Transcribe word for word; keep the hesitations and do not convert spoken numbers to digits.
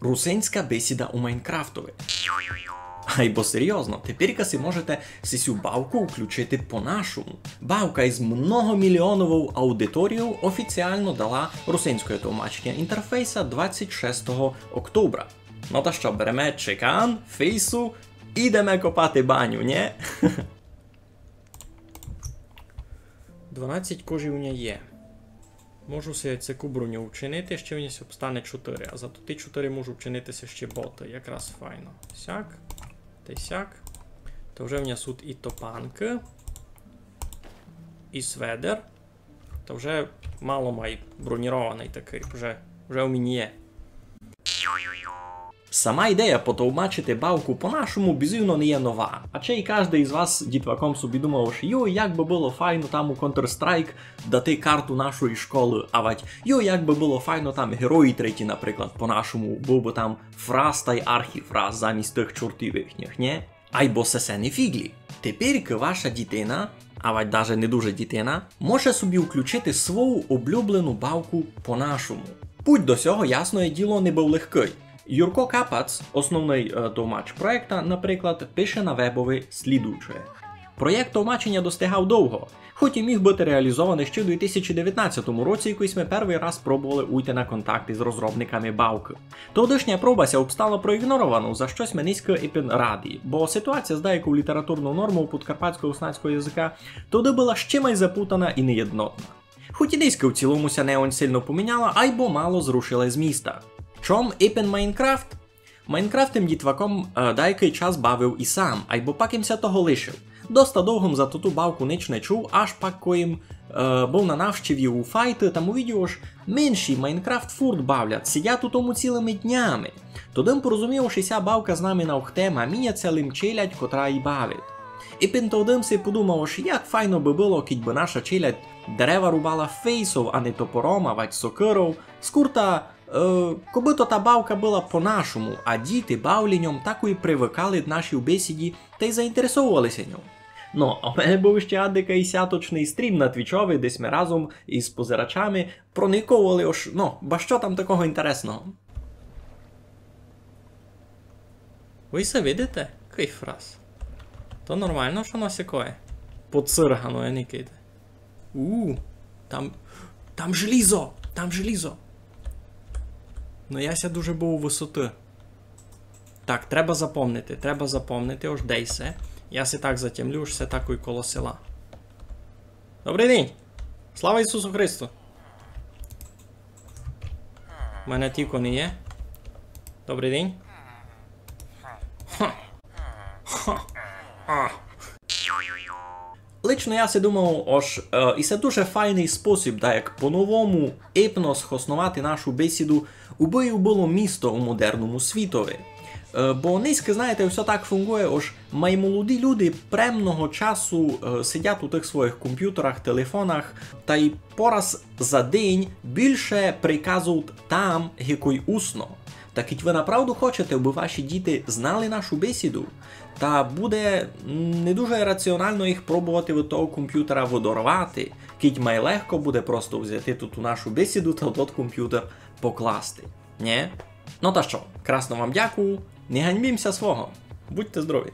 Русинська бесіда у Майнкрафтови. Айбо серйозно, теперька си можете сисю бавку включити по-нашому. Бавка із многомільйоновов аудиторією офіціално дала русинськоє толмаченя інтерфейса двадцять шестого октября. Но та што, береме чекан, фейсу, ідеме копати баню, нє? Дванадцять кожі у ня є. Можу си цяку броню вчинити, ще в ня обстане чотири, а зато ті чотири можу вчинити си ще боты. Якраз файно. Сяк. Та й сяк. То вже в ня сут і топанкы, і сведер. Та вже мало май бронірованый такый, вже, вже у мене є. Сама ідея потовмачити бавку по-нашому бізувно не є нова. А чей каждый із вас дітваком собі думав, што йой, як бы было файно там у Counter-Strike дати карту нашої школы, авадь йой, як бы было файно там Герої треті, наприклад, по-нашому, быв бы там фрас тай архіфрас замість тых чортів їхніх, нє? Айбо сесе не фіґлі. Теперькы ваша дітина, авадь даже не дуже дітина, може собі включити свою облюблену бавку по-нашому. Путь до сього, ясноє діло, не быв легкый. Юрко Капац, основный, е, товмач проєкта, наприклад, пише на вебови слідуюче. Проєкт товмаченя достигав довго, хоть і міг быти реалізованый ще у дві тисячі девятнадцятому році, коли сьме первый раз пробовали уйти на контакт із розробниками бавкы. Тодышня проба ся обстала проігноровано, за што сьме нынька ипен раді, бо ситуація з дайков літературнов нормов подкарпатсько-руснацького языка тогды была ще май запутана і неєднотна. Хоть і нынька в цілому ся не онь сильно поміняла, айбо мало зрушила з міста. Чом ипен Майнкрафт? Майнкрафт им дітваком, е, дайкый час бавив і сам, айбо пак им ся того лишив. Доста довго м за туту бавку нич не чув, аж пак кой им, е, быв на навщиві у Файты, там увидів, ож менші Майнкрафт фурт бавлять, сидять у тому цілыми днями. Тогды м порозумів, ож ися бавка з нами навхтем, а міняться лим челядь, котра ї бавить. Ипен тогды м си подумав, ож як файно бы было, кідь бы наша челядь дерева рубала фейсов, а не топором, авадь сокыров. Скурта, е, кобы то та бавка была по-нашому, а діти бавленьом такой привыкали д нашій бесіді тай заінтересововали ся ньом. Но, а в мене быв ще адакый сяточный стрім на Твічови, де сьме разом із позирачами проникововали, ож, но, ба што там такого інтересного. Вы се видите? Кый фрас. То нормално, што воно сякоє? Поцыргано, я никайте. У, там, там желізо, там желізо. Но я ся дуже бою высоты. Так, треба запомнити, треба запомнити, ож де се. Я се так затямлю, ож се такой коло села. Добрый день! Слава Ісусу Христу! У мене тілько не є. Добрый день. Ха. Ха. А. Лично я си думав, ож, е, і се дуже файный спосіб, да, як по-новому ипно схосновати нашу бесіду, убы й было місто у модерному світови. Е, бо нынька, знаєте, всьо так фунґує, ож май молоді люди премного часу, е, сидять у тых своїх компютерах, телефонах, тай пораз за день більше приказують там, ги кой усно. Та кідь вы направду хочете, абы ваші діти знали нашу бесіду, та буде, м, не дуже раціонално їх пробовати від того компютера выдорвати, кідь май легко буде просто взяти туту нашу бесіду та в тот компютер покласти. Нє? Но та што, красно вам дякую, не ганьбім ся свого. Будьте здорові!